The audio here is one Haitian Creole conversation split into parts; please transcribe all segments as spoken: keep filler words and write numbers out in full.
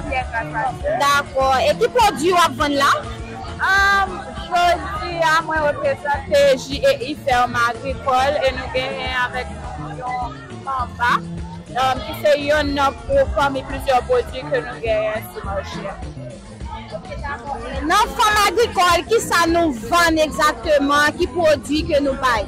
Dakò. E ki pwodui w ap vann la? Um, jodi a, mwen reprezante J E I Ferme Agricole e nou genyen avèk nou yon manba, um, ki se youn nan pami plizyè pwodui ke nou genyen sou mache a. Nan Ferme Agricole, kisa nou vann egzakteman? Ki pwodui ke nou bay?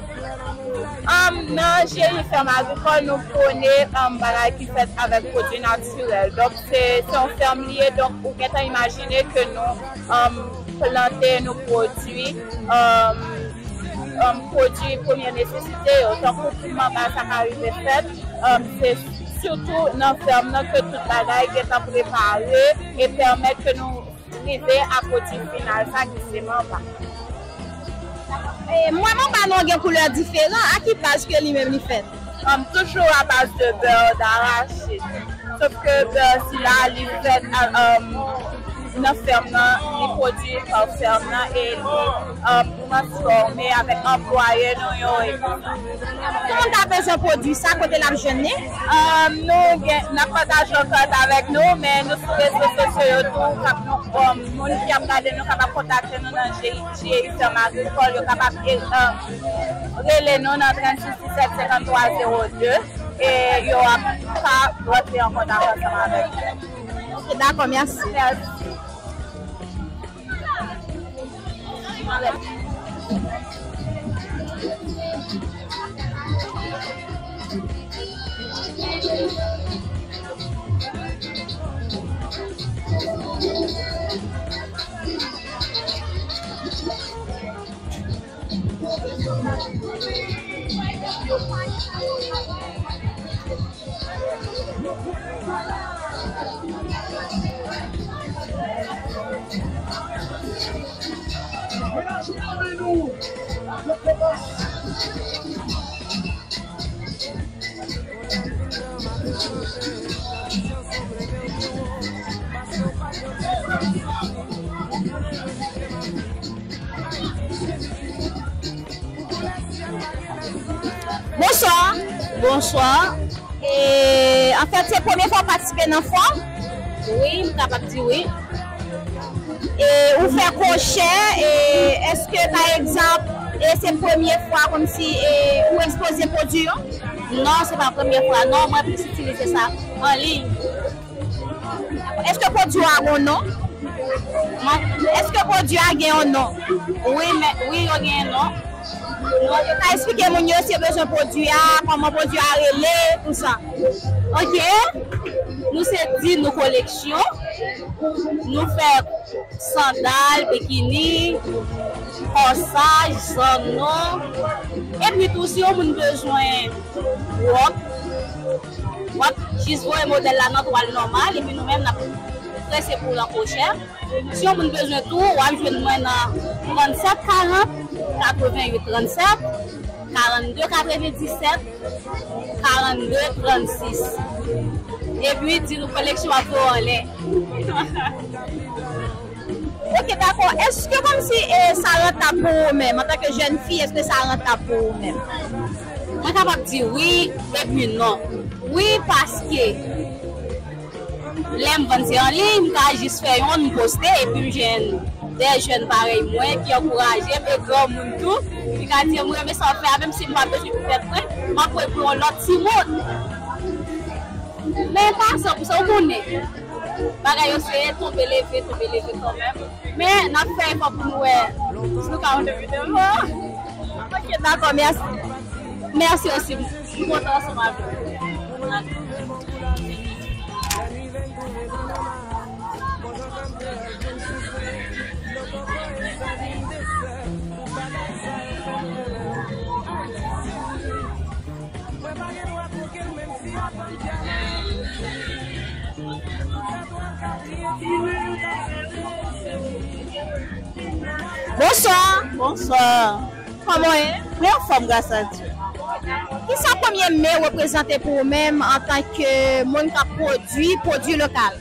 Um, nan J E I Ferme Agricole, nou pwone, um, bagay ki fèt avèk pwodui natirèl. Donk, se, se yon fèm li ye, donk, ou gentan imajine ke nou, um, plante, nou pwodui, um, um, pwodui premye nesesite yo, tankou tout manba sa ka rive fèt, um, se sitou nan fèm nan ke tout bagay gentan prepare e pèmèt ke nou rive a pwodui final sa ki se manba. E, mwen, manba nou an gen koulè diferan, a ki baz ke li menm li fèt? Um, toujou a baz de bè darachid. Sof ke bè sila, li fèt a, um, nan fèm nan, li pwodui pa fèm nan e li, um, transfòme avèk anplwaye nou yo e tout sa. Si moun ta bezwen pwodui sa, kote l ap jwenn li? Um, nou gen, n ap pataje yon kat avèk nou, men nou sou rezo sosyo yo tou, k ap nou, um, moun ki ap gade nou kapab kontakte nou nan J E I, J E I Ferme Agricole, yo kapab, e, um, rele nou nan trannsis disèt senkanntwa zewo de, e yo ap ka rantre an kontak ansanm avèk nou. Ok, dakò, mèsi. Mèsi. Bonswa. Bonswa. E, anfèt, se premye fwa w patisipe nan fwa? Wi, m kapab di wi. E, ou fè kwochè, e, èske, pa egzanp, e se premye fwa kòmsi, e, ou ekspoze pwodui yo? Non, se pa premye fwa, non, mwen plis itilize sa an liy. Èske pwodui a gen yon non? Mwen, èske pwodui a gen yon non? Wi, men, wi, yo gen yon non. Donk, yo ka eksplike moun yo si yo bezwen pwodui a, kòman pwodui a rele, tou sa. Ok. Nou se Di Nou Koleksyon. Nou fè sandal, bikini, kòsaj, zanno. Epi tou, si yon moun bezwen wòk, w ap jis voye modèl la nan twal nòmal, epi nou menm, n ap trese pou l an kwochè. Si yon moun bezwen tou, w ap jwenn mwen nan trannsèt karant, katrevenn uit trannsèt, karannde katrevendisèt, karannde trannsis. Epi, Di Nou Koleksyon ap voye w anlè. Ok, dakò. Èske kòmsi, e, sa rantab pou ou menm, antanke jèn fi, èske sa rantab pou ou menm? Mwen kapab di wi epi non. Wi, paske lè m vann se an liy, m ka jis fè yonn, m poste, epi m jwenn de jèn parèy mwen ki ankouraje m, e granmoun tou, ki ka di m, "M renmen sa w ap fè a," menm si m pa bezwen pou tèt mwen, m ap voye pou yon lòt timoun. Men pa san pou sa, ou konnen, bagay yo se tonbe leve, tonbe leve kanmenm. Men, n ap fè efò pou nou wè si nou ka wè yon de videyo. Ok, dakò, mèsi. Mèsi osi. M kontan ansanm avè w. Bonswa. Bonswa. Kòman w ye? Mwen anfòm, gras a Dye. Kisa premye me reprezante pou ou menm antanke moun k ap pwodui pwodui lokal?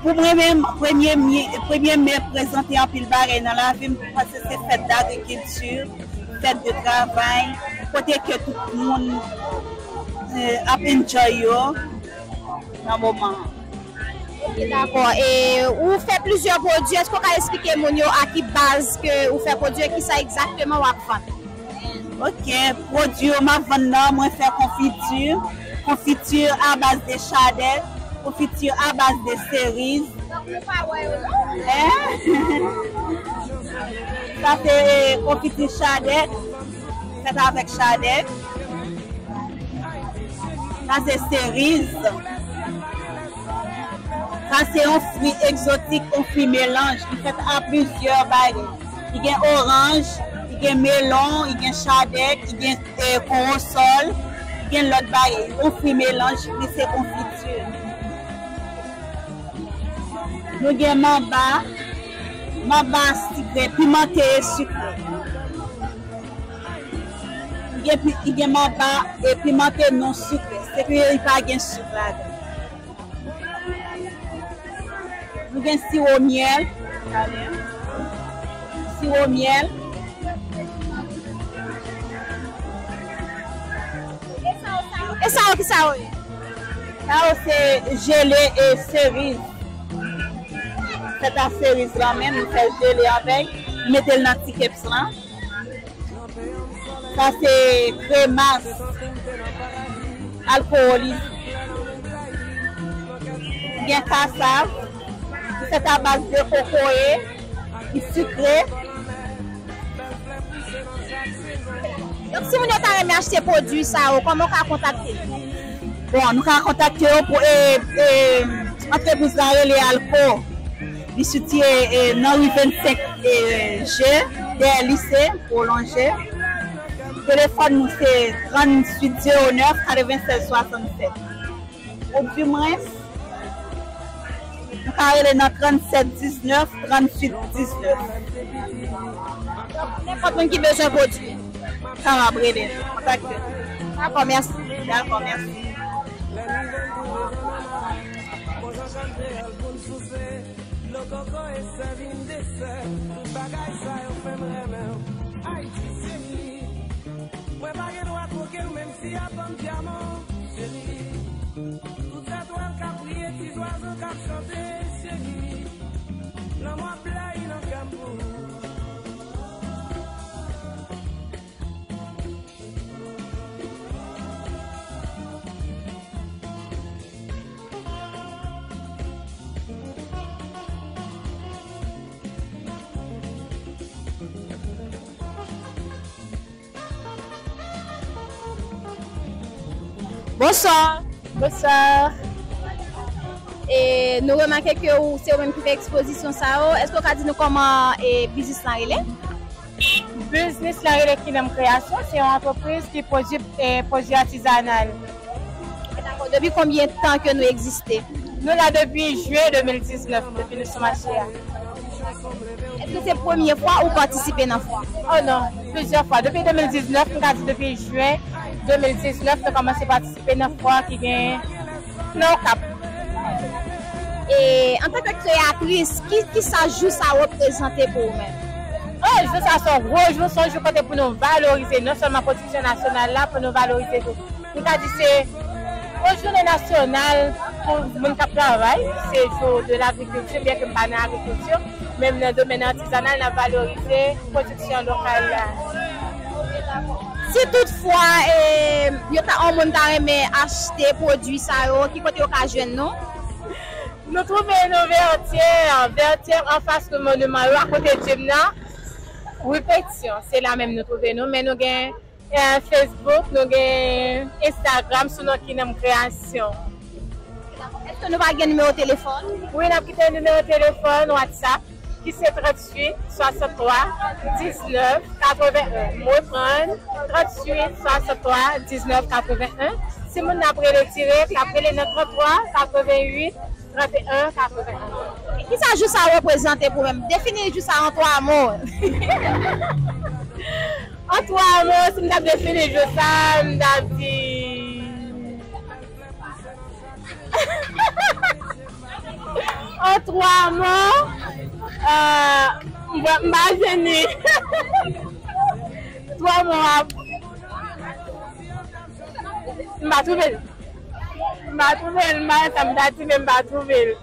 Pou mwen menm, premye me, premye me reprezante anpil bagay nan lavi m, paske se fèt dagrikilti, fèt de travay, kote ke tout moun, eh, ap enjoy yo nan moman an. Dakò. E ou fè plizyè pwodui, èske w ka eksplike moun yo a ki baz ke ou fè pwodui yo, kisa egzakteman w ap vann? Ok, pwodui yo m ap vann nan, mwen fè konfiti, konfiti a baz de chadèk, konfiti a baz de seriz. Donk nou pa wè yo non? Hein? Sa se konfiti chadèk, fèt avèk chadèk. Sa se seriz. Sa se yon fwi egzotik, yon fwi melanj. Li fèt a plizyè bagay. Li gen oranj, li gen melon, li gen chadèk, li gen, eh, kowosòl, li gen lòt bagay. Yon fwi melanj, men se konfiti. Nou gen manba, manba sikre, pimante e sikre. Li gen pi-, li gen manba e pimante non sikre. Se ke li pa gen sik ladan. Nou gen siwo myèl. Siwo myèl. E sa yo, ki sa yo ye? Sa yo se jele e seriz. Fèt a seriz la menm, nou fè jele avèk, nou mete l nan ti keps lan. Sa se kremas alkowolize. Gen kasav, li fèt a baz de kokoye, li sikre. Donk, si moun yo ta renmen achte pwodui sa yo, kòman w ka kontakte? Bon, nou ka kontakte yo pou, e, e, antrepriz la rele Alco. Li sitiye, e, nan ri vennsenk, e, G, dèyè lise, pwolonje. Telefòn nou se tranntuit zewo nèf katrevennsèz swasannsèt. Ou di mwen, nou ka rele nan trannsèt diznèf, trannuit diznèf. Nenpòt moun ki bezwen pwodui. Kapab rele nou, kontakte nou. Dakò, mèsi. Dakò, mèsi. Lokoko e sèvi m desè, tout bagay sa yo fè m renmen w. Ayiti cheri, mwen pa gen dwa twoke w menm si y ap ban m dyaman, cheri. Tout zètwal k ap briye, ti zwazo k ap chante, cheri. Lanmou ap blayi nan kè m pou ou. Bonswa. Bonswa. E nou remake ke ou, se ou menm ki fè ekspozisyon sa yo. Èske w ka di nou kòman, e, biznis lan rele? Biznis la rele Kinem Création, se yon antrepriz ki pwodui, eh, pwodui atizanal. Dakò. Depi konbyen tan ke nou egziste? Nou la depi jen de mil diznèf, depi nou sou mache a. Èske se premye fwa ou patisipe nan fwa? Oh non, plizyè fwa. Depi de mil diznèf, m ka di depi jen de mil diznèf, nou kòmanse patisipe nan fwa ki gen nan Okap. E antanke kreyatris, ki, kisa jou sa reprezante pou ou menm? Oh, jou sa se yon gwo jou, se yon jou kote pou nou valorize non sèlman pwodiksyon nasyonal la, pou nou valorize tou. M ka di se yon jounen nasyonal pou moun k ap travay, se jou de lagrikilti, byen ke m pa nan agrikilti, men nan domèn atizanal, n ap valorize pwodiksyon lokal la. Si toutfwa, e, yo ta, yon moun ta renmen achte pwodui sa yo, ki kote yo ka jwenn nou? Nou twouve nou Vètyè, Vètyè anfas nou moniman yo, akote gym nan, ri Petyon. Se la menm nou twouve nou, men nou gen, eh, Facebook, nou gen Instagram sou non Kinem Création. Èske nou va gen nimewo telefòn? Wi, n ap kite nimewo telefòn, WhatsApp, ki se tranntuit swasanntwa diznèf katrevenn en. M reprann, tranntuit swasanntwa diznèf katrevenn en. Si moun nan ap rele dirèk, l ap rele nan tranntwa katreventuit tranteyen katrevenn. Kisa jou sa reprezante pou ou menm? Defini jou sa an twa mo. An twa mo, si m t ap defini jou sa, m t ap di, an twa mo, euh, m pa, m pa jwenn li. Twa mo a, m pa twouve l. M pa twouve l, m pa wè sa m ta di, men m pa twouve l.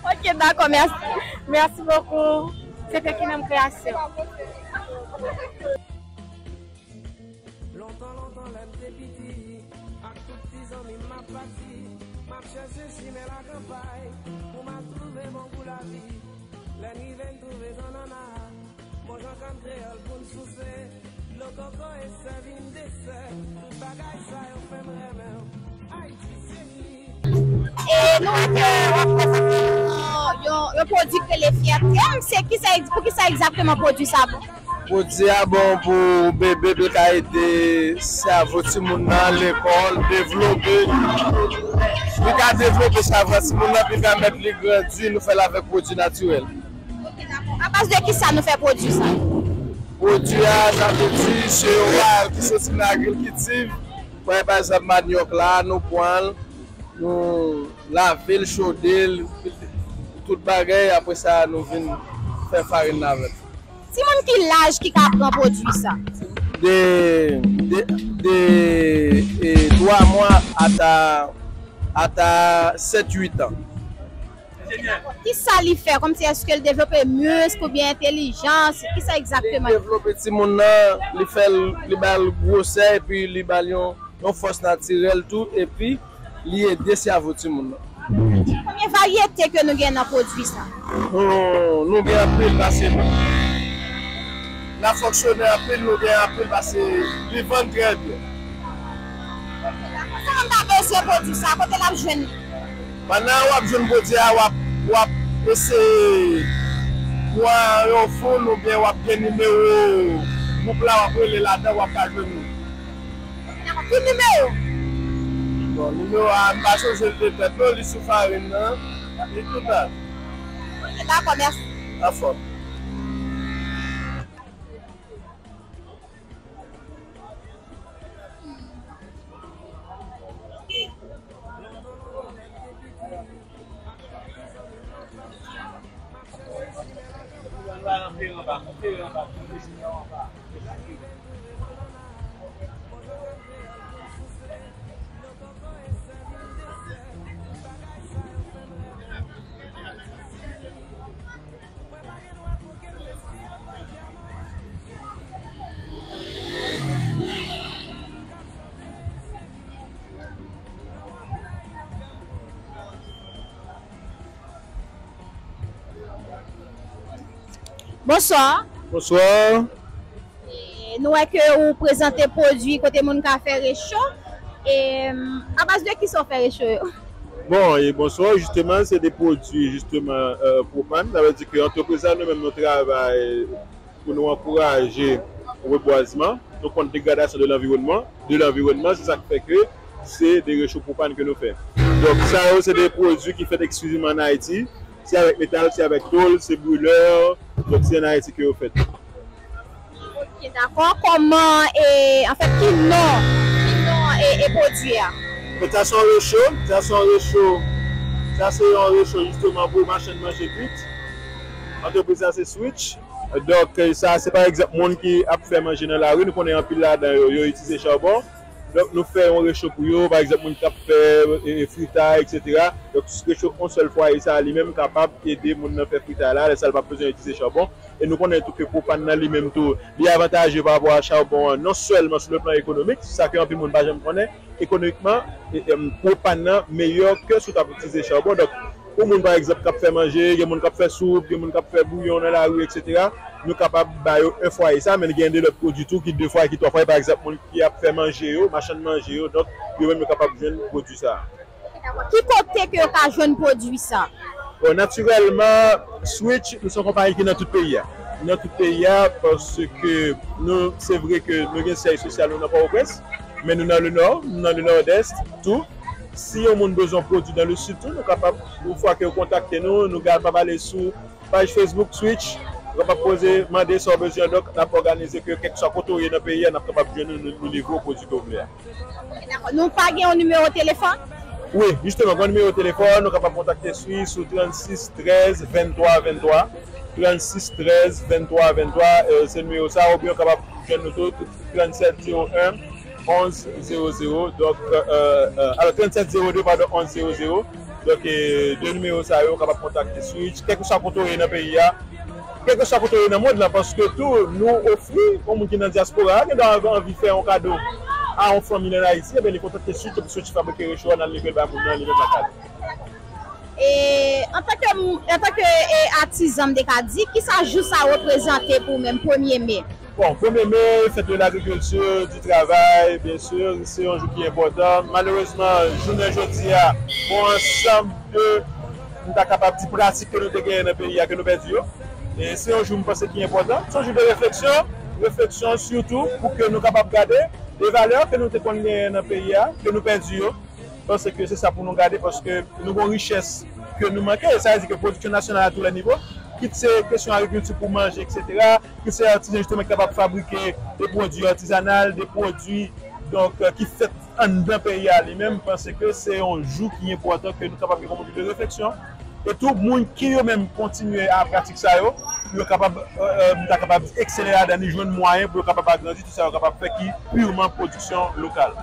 Ok, dakò, mèsi. Mèsi bokou. Se te ki menm kreyasyon. Lontan, lontan, lè m te piti, ak tout ti zanmi m, m ap pati, m ap chèche chimen lakanpay, pou m al twouve bon gou lavi. Lè n rive, n twouve zannanna, bon jan kann kreyòl pou n souse, dlo koko e sèvi n desè, tout bagay sa yo fè m renmen w. Ayiti, se li. E nou wè ke w ap fè sa. Yon, yon pwodui k rele Fyète. Se kisa, pou kisa egzakteman pwodui sa bon? Pwodui a bon pou bebe, pou l ka ede sèvo timoun nan lekòl, devlope. Li ka devlope sèvo timoun nan, pou l pèmèt li grandi, nou fè l avèk pwodui natirèl. Ok, dakò. Abaz de kisa nou fè pwodui sa? Pwodui a, sa vle di, se yon bagay ki soti nan agrikilti. Pran pa egzanp manyòk la, nou pran l, nou lave l, chode l, tout bagay, apre sa nou vin fè farin avè l. Timoun ki laj ki ka pran pwodui sa? De, de, de, e, twa mwa ata, ata sèt uit an. Kisa li fè? Kòmsi èske l devlope misk oubyen entèlijans? Kisa egzakteman? Li devlope timoun nan, li fè l, li ba l gwosè, epi li ba l yon, yon fòs natirèl tou, epi li ede sèvo timoun nan. Konbyen varyete ke nou gen nan pwodui sa? Nou, nou gen anpil pase nou. N ap fonksyone anpil, nou gen anpil pase li vann trè byen. Si moun ta bezwen pwodui sa, kote l ap jwenn li? Pandan w ap jwenn pwodui a, w ap, w ap eseye pran yon foun oubyen w ap gen nimewo gwoup la, w ap rele ladan, w ap ka jwenn li. Ki nimewo? Bon, nimewo a, m pa sonje l de tèt non, li sou farin nan, li tout la. Ok, dakò, mèsi. Anfòm. Bonswa. Bonswa. E, nou wè ke ou prezante pwodui kote moun ka fè recho. E, abaz de kisa w fè recho yo? Bon, e bonswa, jisteman, se de pwodui, jisteman, euh, pwopàn. Sa vle di ke antrepriz la, nou menm, nou travay pou nou ankouraje rebwazman. Nou kont degradasyon de lanviwònman, de lanviwònman, se sa k fè ke se de recho pwopàn ke nou fè. Donk, sa yo, se de pwodui ki fèt eksklizivman ann Ayiti. Se avèk metal, se avèk tôl, se brilè. Donk, se ann Ayiti ke yo fèt. Ok, dakò. Kòman, e, anfèt, ki non, ki non, e, e pwodui a? Sa se yon recho, sa se yon recho, sa se yon recho jisteman pou machann manje kwit. Antrepriz la se Switch. Donk, sa se pa egzanp moun ki ap fè manje nan lari, nou konnen anpil ladan yo, yo itilize chabon. Donk, nou fè yon recho pou yo, pa egzanp, moun k ap fè, e, e, fritay, etsetera. Donk, recho yon sèl fwaye sa a, li menm kapab ede moun nan fè fritay la, lè sa a, l p ap bezwen itilize chabon. E nou konnen tou ke pwopàn nan li menm tou, li avantaje pa rapò a chabon an, non sèlman sou le plan ekonomik, sa ke anpil moun pa janm konnen, ekonomikman, e, e, pwopàn nan meyè ke si w t ap itilize chabon. Donk, pou moun, pa egzanp, k ap fè manje, gen moun k ap fè soup, gen moun k ap fè bouyon nan lari, etsetera, nou kapab ba yo yon fwaye sa, men gen de lòt pwodui tou ki de fwaye, ki twa fwaye, pa egzanp, moun ki ap fè manje yo, machann manje yo, donk, yo menm yo kapab jwenn pwodui sa a. Ki kote ke yo ka jwenn pwodui sa? Bon, natirèlman, Switch, nou se yon konpayi ki nan tout peyi a. Nan tout peyi a, paske nou, se vre ke nou gen syèj sosyal nou nan Pòtoprens, men nou nan le Nò, nou nan le Nòdès tou. Si yon moun bezwen pwodui nan le Sid tou, nou kapab, yon fwa ke yo kontakte nou, nou kapab ale sou paj Facebook Switch, nou kapab poze, mande sa w bezwen, donk, n ap òganize ke kèlkeswa kote w ye nan peyi a, n ap kapab jwenn ou, nou, nou livre w pwodui ke w vle a. Dakò. Nou pa gen yon nimewo telefòn? Wi, jisteman, gen yon nimewo telefòn, nou kapab kontakte Switch sou trannsis trèz venntwa venntwa, trannsis trèz venntwa venntwa, e, se nimewo sa, oubyen w kapab jwenn nou tou, trannsèt zewo en, onz zewo zewo, donk, e, e, alò, trannsèt zewo de, padon, onz zewo zewo. Donk, e, de nimewo sa yo, w kapab kontakte Switch, kèlkeswa kote w ye nan peyi a, kèlkeswa kote w ye nan mond lan, paske tou, nou ofri, yon moun ki nan dyaspora a, gen dwa anvi fè yon kado a yon fanmi nan Ayiti, ebyen, li kontakte Switch, epi Switch fabrike recho a, n al livre l bay moun nan, li menm l ap kado. E, antanke, antanke, e, atizan, m te ka di, kisa jou sa reprezante pou ou menm, premye me? Bon, premye me, fèt de lagrikilti, di travay, byen si, se yon jou ki enpòtan. Malerezman, jounen jodi a, gon ansanm de, m ta kapab di, pratik ke nou te genyen nan peyi a, ke nou pèdi yo. E se yon jou, m panse, ki enpòtan. Se yon jou de refleksyon, refleksyon sitou pou ke nou kapab gade de valè ke nou te konn genyen nan peyi a, ke nou pèdi yo. Panse ke se sa pou nou gade, paske nou gon richès ke nou manke. Sa vle di ke pwodiksyon nasyonal a tou lè nivo, kit se kesyon agrikilti pou manje, etsetera, kit se artizan jisteman ki kapab fabrike de pwodui artizanal, de pwodui, donk, ki fèt anndan peyi a li menm, panse ke se yon jou ki enpòtan ke nou kapab gen kòm jou de refleksyon. E tou, moun ki yo menm kontinye a pratik sa yo, pou yo kapab, e, e, m ta kapab di, eksele ladan li, jwenn mwayen pou yo kapab agrandi tout sa yo kapab fè ki pirman pwodiksyon lokal.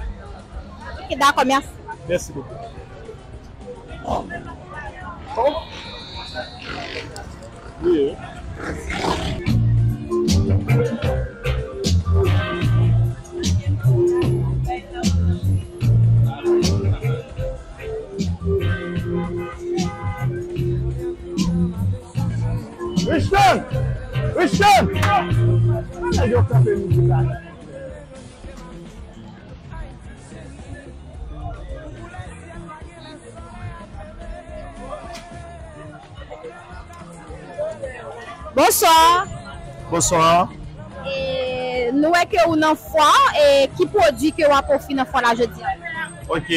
Ok, dakò, mèsi. Mèsi bokou. Wi, wi. Richton! Richton! Nèg yo kanpe mizik la. Bonswa. Bonswa. E, nou wè ke ou nan fwa, e ki pwodui ke w ap ofri nan fwa la jodi a? Ok.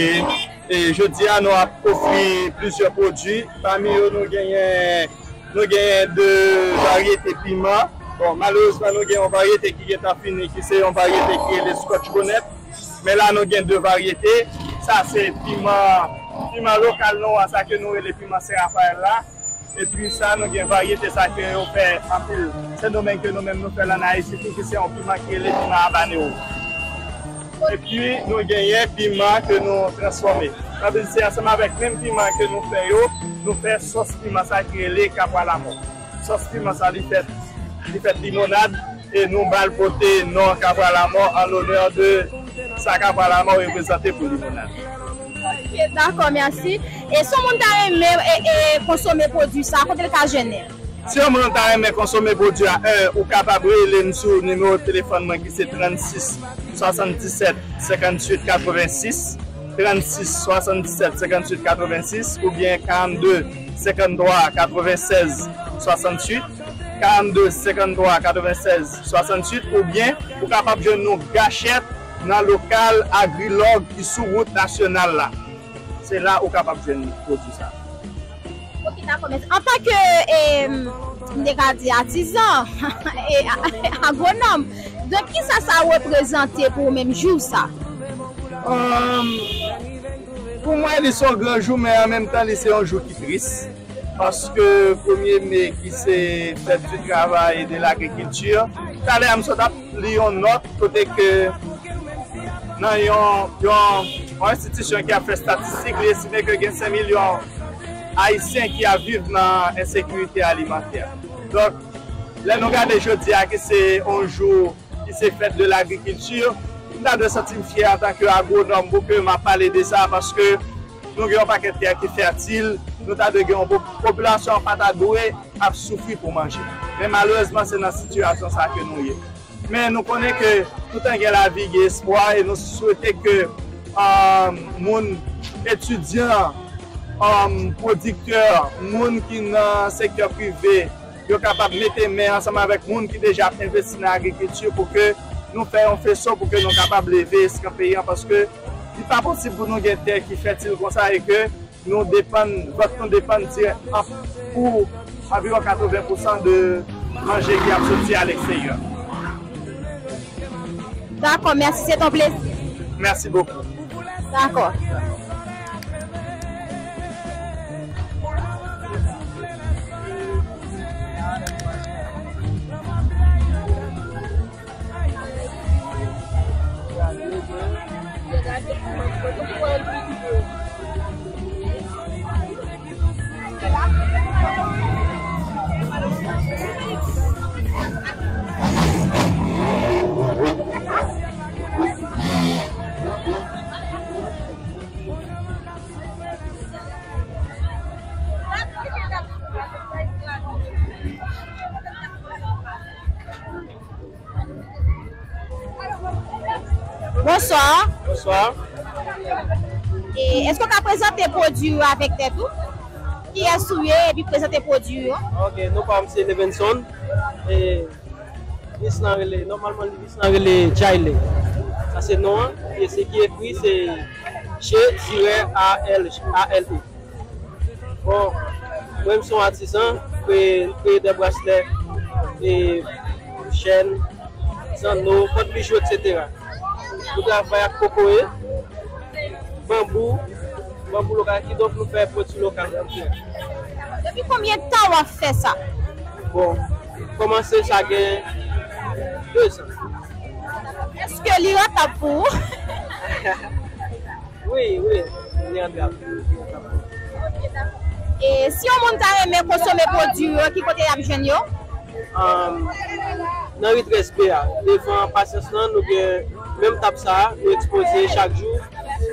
E jodi a, nou ap ofri plizyè pwodui. Pami yo, nou genyen, nou genyen de varyete piman. Bon, malerezman, nou gen yon varyete ki gentan fini, ki se yon varyete ki rele Scotch Bonnet. Men la, nou gen de varyete. Sa se piman, piman lokal nou an, sa ke nou rele piman Sen Rafayèl la. Epi sa, nou gen varyete sa ke yo fè anpil Sendomeng ke nou menm nou fè l ann Ayiti tou, ki se yon piman ki rele piman habanero. Epi nou genyen piman ke nou transfòme. Sa vle di se ansanm avèk menm piman ke nou fè yo, nou fè sòs piman sa ki rele Kapwa Lamò. Sòs piman sa li fèt, li fèt limonad. E nou ba l pote non Kapwa Lamò an lonè de sa Kapwa Lamò reprezante pou limonad. Ok, dakò, mèsi. E si yon moun ta renmen, e, e, konsome pwodui sa, kote l ka jwenn li? Si yon moun ta renmen konsome pwodui a, e, ou kapab rele m sou nimewo telefòn mwen ki se trannsis swasanndisèt senkanntuit katrevensis, trannsis swasanndisèt senkanntuit katrevensis oubyen karannde senkanntwa katrevensèz swasantuit, karannde senkanntwa katrevensèz swasantuit, oubyen ou kapab jwenn nou Gachèt nan lokal Agrilòg ki sou wout nasyonal la. Se la ou kapab jwenn pwodui sa. Ok, dakò, mèsi. Antanke, e, m te ka di atizan, e, a-, agwonòm, donk, kisa sa reprezante pou ou menm jou sa? Ahn, pou mwen, li se yon gran jou, men an menm tan, li se yon jou ki tris. Paske premye me, ki se fèt di travay e de lagrikilti, talè a m sot ap li yon nòt kote ke nan yon, yon, yon enstitisyon ki ap fè estatistik, li estime ke gen senk milyon Ayisyen ki ap viv nan ensekirite alimantè. Donk, lè nou gade jodi a, ki se yon jou ki se fèt de lagrikilti, m ta dwe santi m fyè antanke agwonòm pou ke m ap pale de sa, paske nou gen yon pakèt tè ki fètil, nou ta dwe gen yon po-, popilasyon an pa ta dwe ap soufri pou manje. Men malerezman, se nan sitiyasyon sa ke nou ye. Men nou konnen ke toutan gen lavi, gen espwa, e nou swete ke, um, moun, etidyan, um, pwodiktè, moun ki nan sektè prive, yo kapab mete men ansanm avèk moun ki deja ap envesti nan agrikilti pou ke nou fè yon feso pou ke nou kapab leve eskanp peyi an, paske li pa posib pou nou gen tè ki fètil konsa e ke nou depann, vant nou depann dirèk an, pou anviwon katreven pousan de manje ki ap soti aleksteryè. Dakò, mèsi, se t on plezi. Mèsi bokou. Dakò. Bonswa. Bonswa. E, èske w ka prezante pwodui w avèk tèt ou? Kiyès ou ye epi prezante pwodui w? Ok, non pa m se Levenson. E, lis lan rele, nòmalman lis lan rele Jayle. Sa se non an. E se ki ekri se G tirè A L, A L E. Bon, mwen m se yon atis, m kreye, m kreye de braslè, e, chèn, zanno, pòt bijou, etsetera. Nou travay ak kokoye, banbou, banbou lokal, kidonk nou fè pwodui lokal anpil. Depi konbyen tan w ap fè sa? Bon, kòmanse sa gen de zan. Èske li rantab pou ou? Wi, wi, li rantab. E si yon moun ta renmen konsome pwodui yo, ki kote y ap jwenn yo? Ahn, nan ri trèz B a, devan Pasyans lan, nou gen menm tab sa a, nou ekspoze chak jou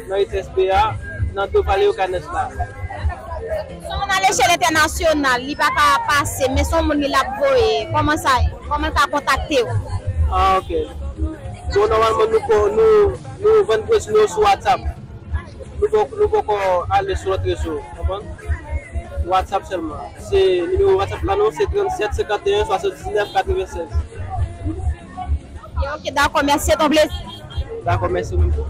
nan ri trèz B a, nan do Valerio Canes la. Si yon moun alechèl entènasyonal, li pa ka pase, men se yon moun li l ap voye, kòman sa ye? Kòman l ka kontakte w? Ah, ok. Bon, nòmalman, nou ko-, nou, nou vann pwodui nou sou WhatsApp. Nou poko, nou poko ale sou lòt rezo, konprann? WhatsApp sèlman. Se nimewo WhatsApp la, non, se tranntsèt senkanteyen swasanndiznèf katrevennsèz. Ok, dakò, mèsi, se t on plezi. Dakò, mèsi, ou menm tou.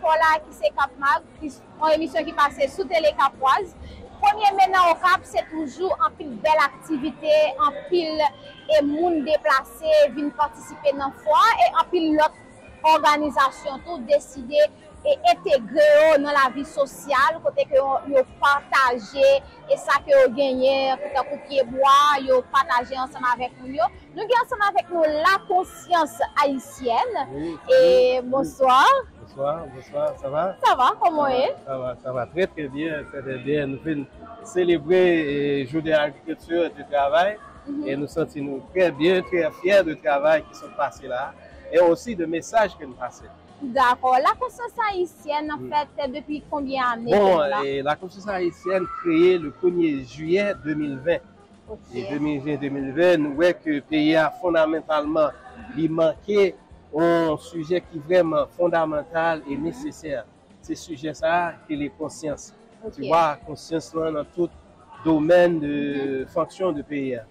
Fò la ki se Kap Mag, ki, yon emisyon ki pase sou Tele Kapwaz. Premye me nan Okap, se toujou anpil bèl aktivite, anpil e moun deplase vin patisipe nan fwa e anpil lòt òganizasyon tou deside e entegre yo nan lavi sosyal, kote ke yo, yo pataje e sa ke yo genyen, tankou pye bwa, yo pataje ansanm avèk moun yo. Nou gen ansanm avèk nou La Konsyans Ayisyèn. Wi, e wi, wi. Bonswa. Bonswa, bonswa, sa va? Sa va, kòman w ye? Sa va, sa va, sa va trè, trè byen, trè, trè byen. Nou vin selebre, eh, Journée Agriculture et du Travail. Mhm. E nou santi nou trè byen, trè fyè de travay ki sot pase la, e osi de mesaj ke nou pase. Dakò. La Konsyans Ayisyèn, an fèt, depi konbyen ane ke nou la? Bon, eh, La Konsyans Ayisyèn kreye le premye jiyè de mil ven. Ok. E de mil ven, de mil ven, nou wè ke peyi a fondamantalman, li manke yon sijè ki vrèman fondamantal e nesesè. Se sijè sa a ki rele konsyans. Ok. Tu vois, konsyans lan nan tout domèn de fonksyon de peyi a.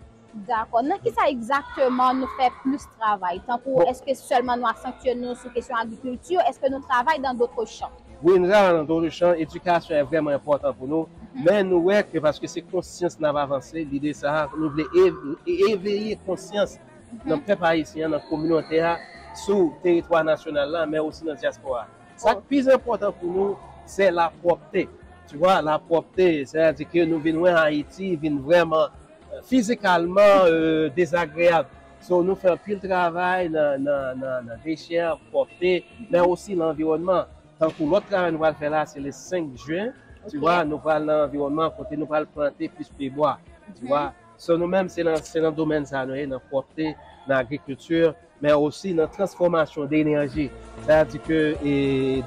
Dakò. Nan kisa egzakteman nou fè plis travay? Tankou, bon, èske sèlman nou aksantye nou sou kesyon agrikilti? Èske nou travay dans d'autres champs? Wi, nou travay dans d'autres champs. Edikasyon è vrèman enpòtan pou nou. Mhm. Men nou wè ke paske se konsyans n ap avanse, lide sa a, nou vle ev-, eveye konsyans nan pèp ayisyen an, nan kominote a, sou teritwa nasyonal la, men osi nan dyaspora. Sa k pi enpòtan pou nou, se lapwòpte. Tu vois, lapwòpte, sètadi ke nou vin wè Ayiti vin vrèman, euh, fizikalman, euh, dezagreyab. So, nou fè anpil travay nan, nan, nan, nan dechè, pwòpte, men osi lanviwònman. Tankou lòt travay nou pral fè la, se le senk jen, tu vois, nou pral nan anviwònman kote nou pral plante plis pyebwa, tu vois. So, nou menm, se nan, se nan domèn sa a nou ye, nan pwòpte, nan agrikilti, men osi nan transfòmasyon de enèji. Sètadi ke, e,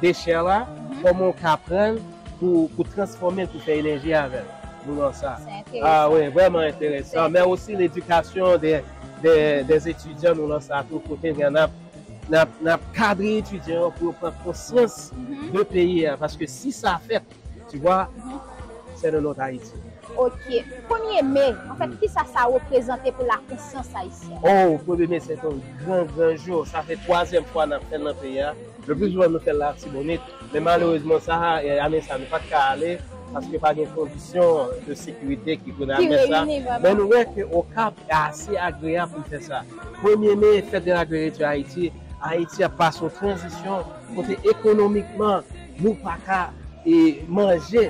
dechè la, kòman w ka pran l pou, pou transfòme l, pou fè enèji avè l. Nou nan sa. Se enteresan. Ah wi, vrèman enteresan. Men osi ledikasyon de, de, des étudiants, nou nan sa tou, kote n ap, n ap, n ap kadre etidyan yo pou yo pran konsyans de peyi a. Paske si sa fèt, tu vois, c'est de notre Haïti. Ok. Premye me, anfèt, kisa sa reprezante pou la konsyans ayisyèn? Oh, premye me, se yon gran, gran jou. Sa fè twazyèm fwa n ap fè l nan peyi a. Le pli souvan, nou fè l Latibonit. Men malerezman, sa, e, ane sa, nou pa t ka ale, paske pa gen kondisyon de sekirite ki pou nan sa. Men nou wè ke Okap ase agreyab pou n fè sa. Premye me, fèt de lagrikilti Ayiti, Ayiti ap pase yon tranzisyon kote ekonomikman, nou pa ka, e, manje.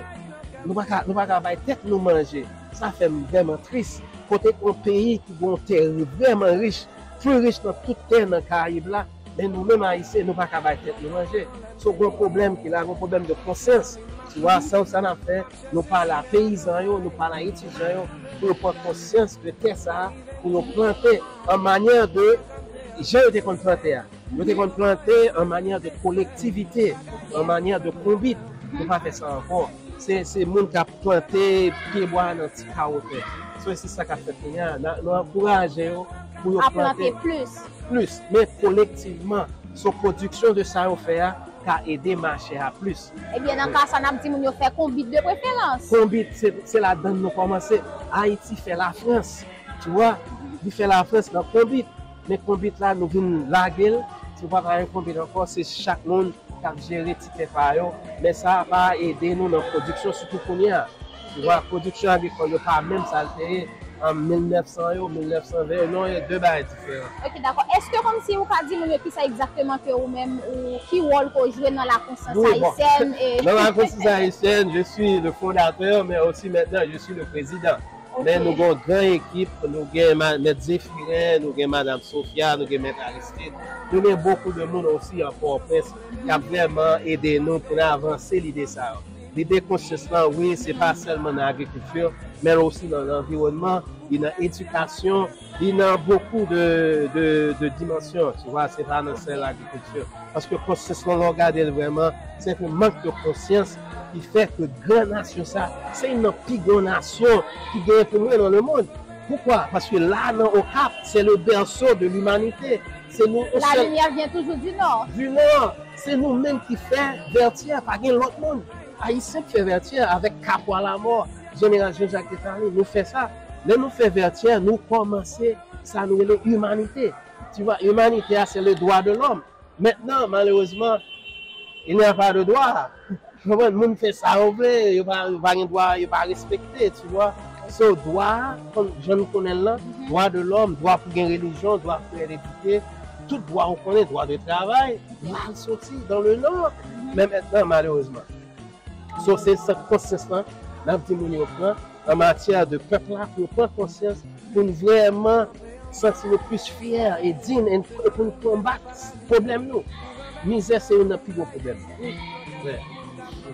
Nou pa ka, nou pa ka bay tèt nou manje. Sa fè m vrèman tris. Kote yon peyi ki gen yon tè vrèman rich, pli rich nan tout tè nan Karayib la, men nou menm Ayisyen, nou pa ka bay tèt nou manje. So, gen yon pwoblèm ki la, gen yon pwoblèm de konsyans. Tu vois, sa, sa n ap fè, nou pale a peyizan yo, nou pale a etidyan yo, pou yo pran konsyans de tè sa a, pou yo plante an manyè de jan yo te konn plante a. Yo te konn plante an manyè de kolektivite, an manyè de konbit. Nou pa fè sa ankò. Se, se moun k ap plante pyebwa nan ti kawo tè. So, se sa k ap fèt kounye a. N a, nou ankouraje yo pou yo plante plis, men kolektivman. So, pwodiksyon de sa yo fè a ka ede mache a plis. Ebyen, nan ka sa, n ap di moun yo fè konbit de preferans. Konbit, se, se ladann nou kòmanse. Ayiti fè Lafrans, tu vois, li fè Lafrans nan konbit. Men konbit la, nou vin lage l. Se pa pa yon konbit ankò, se chak moun k ap jere ti tè pa yo. Men sa pa ede nou nan pwodiksyon, sitou kounye a. Tu vois, pwodiksyon agrikòl yo pa menm sa l te ye an mil nèf san yo, mil nèf san ven yo. Non, e de bagay diferan. Ok, dakò. Èske kòmsi ou ka di moun yo kisa egzakteman ke ou menm, ou, ki wòl ke w jwe nan la konsyans ayisyèn? Wi, bon. Dans la conscience haïtienne, je suis le fondateur, mais aussi maintenant, je suis le président. Ok. Men nou gen yon gran ekip, nou gen ma-, Mèt Zéphirin, nou gen Madanm Sophia, nou gen Mèt Aristide. Nou gen bokou de moun osi an Pòtoprens k ap vrèman ede nou pou n avanse lide sa yo. Lide konsyans lan, wi, se pa sèlman nan agrikilti, men osi nan lanviwònman, li nan edikasyon, li nan bokou de, de, de dimansyon, tu vois, se pa nan sèl agrikilti. Paske konsyans lan, lè w gade l vrèman, se yon mank de konsyans ki fè ke gran nasyon sa, se youn nan pi gran nasyon ki genyen pou mwen nan lemonn. Poukwa? Paske la, nan Okap, c'est le berceau de l'humanité. Se nou, la lumière vient toujours du nord. Du nord. Se nou menm ki fè Vètyè, pa gen lòt moun. Ayisyen k fè Vètyè avèk Kapwa Lamò, jeneral Jean Jacques Dessalines, nou fè sa. Lè nou fè Vètyè, nou kòmanse sa nou rele imanite. Tu vois, imanite a, se le droit de l'homme. Mentnan, malerezman, Il n'y a pas de droit. Konprann? Moun fè sa yo vle, yo pa, yo pa gen dwa, yo pa respekte, tu vois. So, dwa, kon, jan nou konnen l lan, dwa de lòm, dwa pou gen relijyon, dwa pou gen ledite, tout dwa ou konnen, dwa de travay, mal soti dans le nord. Men mentnan, malerezman. So, se sa konsyans lan, n ap di moun yo pran, an matyè de pèp la, pou yo pran konsyans, pou n vrèman santi nou plis fyè e dign, e pou n konbat pwoblèm nou. Mizè se youn nan pi gwo pwoblèm. Vre.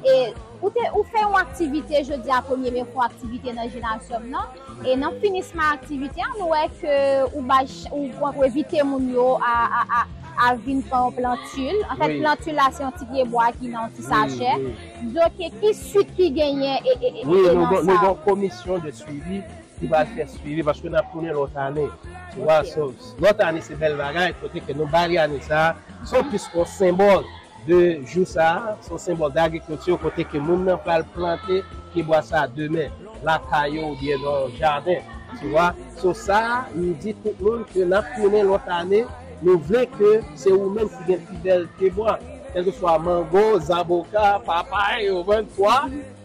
E ou te ou fè yon aktivite jodi a premye me, fè yon aktivite nan jinazyòm nan. E nan finisman aktivite a, nou wè ke ou bay ch- ou, ou envite moun yo a, a, a, a vin pran yon plantil. Anfèt, Wi. Plantil la se yon ti pye bwa ki nan yon ti sachè. Wi, Donk, ki swit ki genyen e, e, e, Wi, e nou nan gon nou sa? Gon komisyon de swivi ki pral fè swivi paske n ap tounen lòt ane. Tu vois, Ok. So, lòt ane se bèl bagay kote ke nou bay ane sa, se plis yon senbòl de jou sa, se yon senbòl d'agrikilti kote ke moun nan pral plante pye bwa sa demen, lakay yo oubyen nan jaden. Tu vois? So sa, nou di tout moun ke n ap tounen lòt ane, nou vle ke se ou menm ki gen pi bèl pye bwa. Kèlkeswa mango, zaboka, papay, ou konprann, pwa,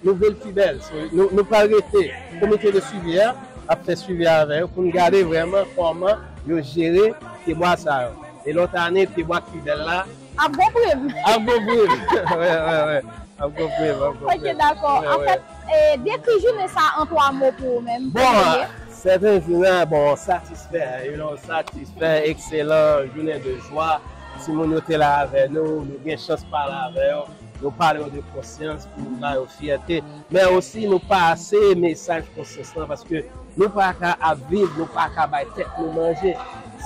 nou vle l pi bèl. So, nou, nou pral rete. Komite de swivi a ap fè swivi avè yo pou n gade vrèman kòman yo jere pye bwa sa yo. E lòt ane, pye bwa ki pi bèl la, Ap gon prim. Ap gon prim. Wè, wè, wè. Ap gon prim, ap gon Ok, prim. dakò. Wè, wè. Anfèt, e, dekri jounen sa an twa mo pou ou menm. Bon, sèten jounen, bon, satisfè, you know, satisfè, ekselan, jounen de jwa. Timoun yo te la avè nou, nou gen chans pale avè yo, nou pale yo de konsyans pou nou ba yo fyète. Men osi, nou pase mesaj konsyans lan, paske nou pa ka ap viv, nou pa ka bay tèt nou manje.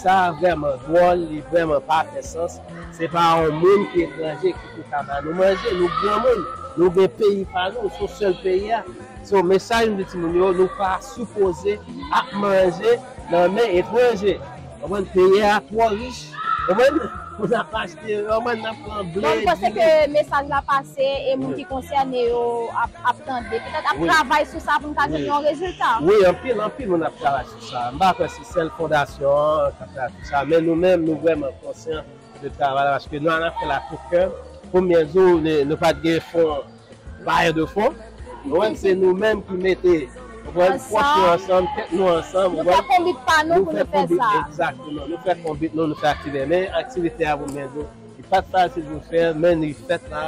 Sa vrèman dwòl, li vrèman pa fè sans. Se pa yon moun ki etranje ki pou ka ba nou manje. Nou granmoun, nou gen peyi pa nou, se yon sèl peyi a. So, mesaj m di timoun yo, nou pa sipoze ap manje nan men etranje. Konprann? Peyi a twò rich. Konprann? Pou n ap achte, konprann, n ap pran ble. Bon, m panse ke mesaj la pase e moun ki konsène yo ap, ap tande. Petèt ap Wi. Travay sou sa pou n ka jwenn Wi. Yon rezilta. Wi, anpil, anpil moun ap travay sou sa. M pa kwè se sèl fondasyon an k ap travay sou sa, men nou menm, nou vrèman konsyan de travay la, paske nou al ap fè l a tout kè. Pou m byen di w, nou, nou pa t gen fon, bayè de fon. Ou konprann, se nou menm ki mete, ou konprann, Ansanm. Pòch nou ansanm, tèt nou ansanm. Nou fè konbit pa nou pou nou fè sa. Egzakteman. Nou fè konbit nou, nou fè aktivite. Men aktivite a, pou m byen di w, li pa t fasil pou fè, men li fèt la,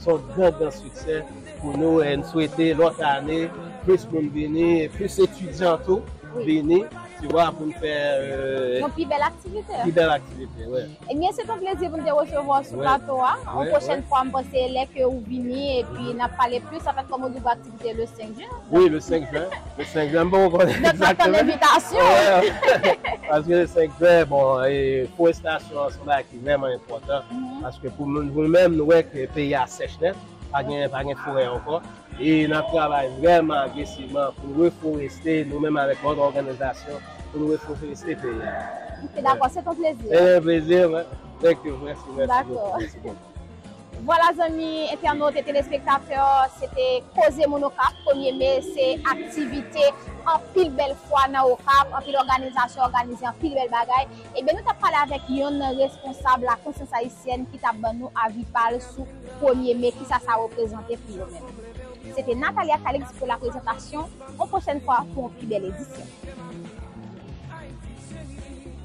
se yon gran, gran siksè pou nou. E n swete lòt ane, plis moun vini, plis etidyan tou vini, tu vois, pou n fè euh, Yon pi bèl aktivite. Pi bèl aktivite, wi. Ebyen, se yon plezi pou n te resevwa w sou Wi. Plato a. Yon Wi, pwochèn wi. Fwa, m panse lè ke ou vini epi n ap pale plis, anfèt, kòm ou di, w ap aktivite le senk jen. Wi, le senk jen. Le senk jen, m pa ankò. Donk, n ap tann envitasyon. Wi. Paske le senk jen, bon, e, forestasyon an se yon bagay ki vrèman enpòtan. Paske pou nou, pou nou menm, nou wè ke peyi a sèch nèt, pa gen, pa gen forè ankò. E n ap travay vrèman agresivman pou nou reforeste, nou menm avèk lòt òganizasyon, pou nou reforeste peyi a. Ok, dakò, se yon plezi. E yon plezi, mwen. Thank you, mèsi, mèsi Dakò. Beaucoup, mèsi beaucoup. Vwala, zanmi entènot e telespektatè, se te Koze Moun Okap, premye me, se aktivite anpil bèl fwa nan Okap, anpil òganizasyon òganize anpil bèl bagay. Ebyen, nou t ap pale avèk yonn nan responsab Lakonsyans Ayisyèn ki t ap ban nou avi pa l sou premye me, kisa sa reprezante pou yo menm. Se te Natalia Calix pou la prezantasyon. Yon pwochèn fwa pou yon pi bèl edisyon.